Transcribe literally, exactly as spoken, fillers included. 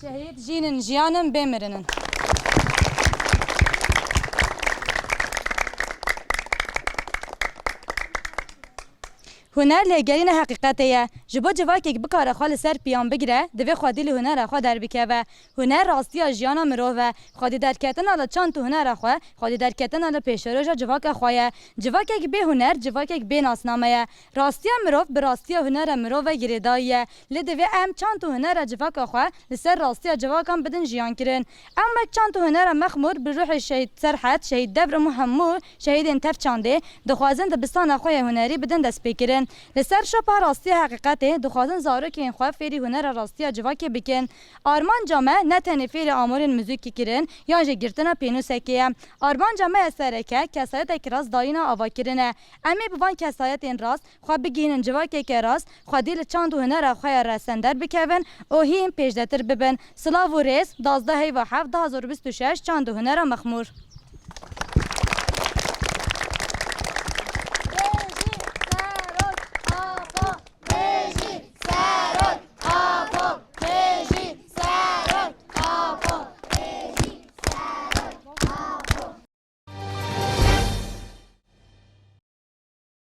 Şehîd jîn in, jiyan in, bê mirin in. Huner lêgerîna heqîqetê ye. Ji bo civakek bikare xwe li ser piyan bigire, divê xwedî li hunera xwe derbikeve. Huner rastiya jiyana mirov e. Xwedî derketina li çand û hunera xwe, xwedî derketina li pêşeroja civaka xwe ye. Civakek bê huner, civakek bê nasname ye. Rastiya mirov bi rastiya hunera mirov ve girêdayî ye. Lê divê em çand û hunera civaka xwe li ser rastiya civakan bidin jiyan kirin. Em wek çand û hunera Mexmûr bi ruhê Şehîd Serhed, Şehîd Devrim û hemû şehîdên tev çandê dixwazin dibistana xwe ya hunerî bidin destpêkirin. Li ser şopa rastiya heqîqetê dixwazin zarokên xwe fêrî hunera rastiya civakê bikin. Armanca me ne tenê fêrî amûrên muzîkî kirin yan jî girtina pênûsekê ye. Armanca me ya sereke kesayetek rast dayîna avakirin e. Em ê bi van kesayetên rast xwe bigihînin civakeke rast, xwedî li çand û hunera xwe ya resen derbikevin û hîn pêşdetir bibin. Silav û rêz, duwazdeh heyva heft du hazar û bîst û şeş, çand û hunera Mexmûr.